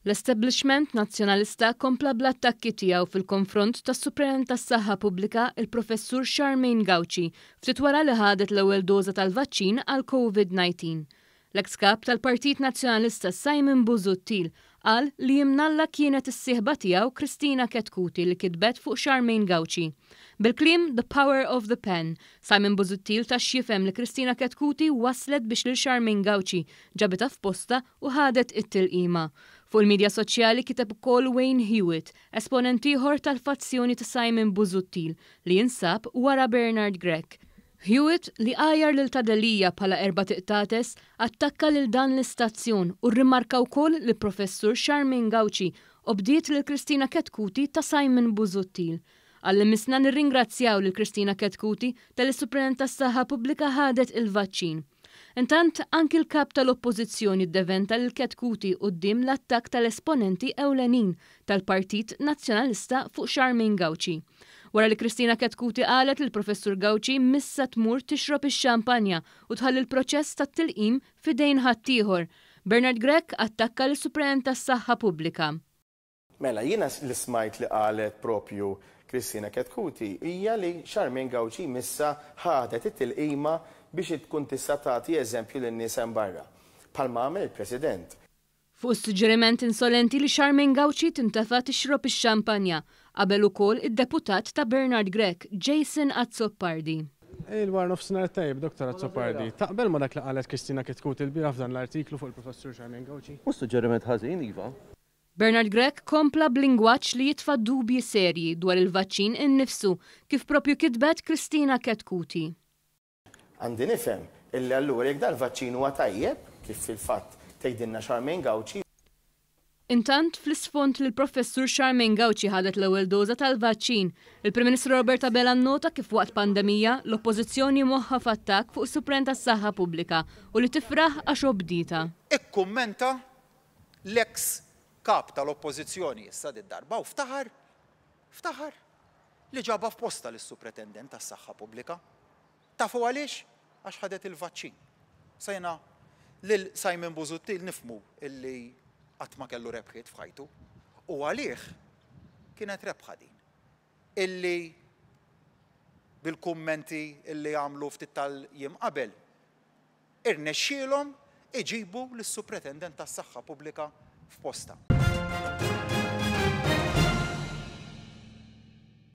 L-establishment Nazzjonalista kompla bl-attakki tiegħu fil-konfront tas-Suprenent tas-Saħħa Pubblika, il-Professur Charmaine Gauci, ftit wara li ħadet l-ewwel doża tal-vaċċin għall-Covid-19. L-eks Kap tal-Partit Nazzjonalista Simon Busuttil qal li imnalla kienet is-sieħba tiegħu Kristina Chetcuti li kitbet fuq Charmaine Gauci. Bil-kliem The Power of the Pen, Simon Busuttil ta x'jifhem li Kristina Chetcuti wasslet biex lil Charmaine Gauci ġabitha f'postha u ħadet it-tilqima. Fuq il-midja soċjali kiteb ukoll Wayne Hewitt, esponent ieħor tal-fazzjoni ta' Simon Busuttil li jinsab wara Bernard Grech. Hewitt, li għajjar lil ta' Delia bħala erbat iqtates, attakka lil dan l-istazzjon u rrimarka wkoll li Professur Charmaine Gauci obdiet lil Kristina Chetcuti ta' Simon Busuttil. Qal li missna nirringrazzjaw lil Kristina Chetcuti talli s-Suprenent tas-Saħħa Pubblika ħadet il-vaċċin. Intant, anki l-Kap tal-Oppożizzjoni ddeventa lil Chetcuti quddiem l-attakk tal-esponenti ewlenin tal-Partit Nazzjonalista fuq Charmaine Gauci. Wara li Kristina Chetcuti qalet li l-Professur Gauci missha tmur tixrob ix-xampanja u tħalli l-proċess tat-tilqim f'idejn ħaddieħor, Bernard Grech attakka lis-Suprenent tas-Saħħa Pubblika. Mela, jiena li smajt li qalet propju Kristina Chetcuti hija li Charmaine Gauci jmissha ħadet it-tilqima biex tkun tista' tagħti eżempju lin-nies hemm barra. Bħalma għamel il-President. Fuq is-suġġeriment insolenti li Charmaine Gauci tintefa' tixrob ix-xampanja, qabel ukoll id-deputat ta' Bernard Grech, Jason Azzopardi. Il-wara nofsinhar it-tajjeb, Dottor Azzopardi. Taqbel ma' dak li qalet Kristina Chetcuti lbieraħ f'dan l-artiklu fuq il-Professur Charmaine Gauci? Mhux suġġeriment ħażin, iva. Bernard Grech kompla b'lingwaġġ li jitfa' dubji serji dwar il-vaċċin innifsu, kif propju kitbet Kristina Chetcuti. Għandi nifhem illi allura jekk dal-vaċċin huwa tajjeb, kif fil-fatt tgħidilna Charmaine Gauci, Intant, fl-isfond li l-Professur Charmaine Gauci ħadet l-ewwel doża tal-vaċċin, il-Prim Ministru Robert Abela nnota kif waqt pandemija, l-Oppożizzjoni moħħha f'attakk fuq is-Suprent tas-Saħħa Pubblika u li tifraħ għax obdietha. Ikkummenta l-eks Kap tal-Oppożizzjoni issa did-darba u ftaħar, ftaħar li ġabha f'postha lis-Supretendent tas-Saħħa Pubblika. Tafu għaliex? Għax ħadet il-vaċċin. Sa jiena lil Simon Busuttil nifhmu illi qatt ma kellu rebħiet f'ħajtu u għalih kienet rebħa din. Illi bil-kummenti illi għamlu ftit tal-jiem qabel irnexxielhom iġibu lis-Supretendent tas-Saħħa Pubblika f'postha.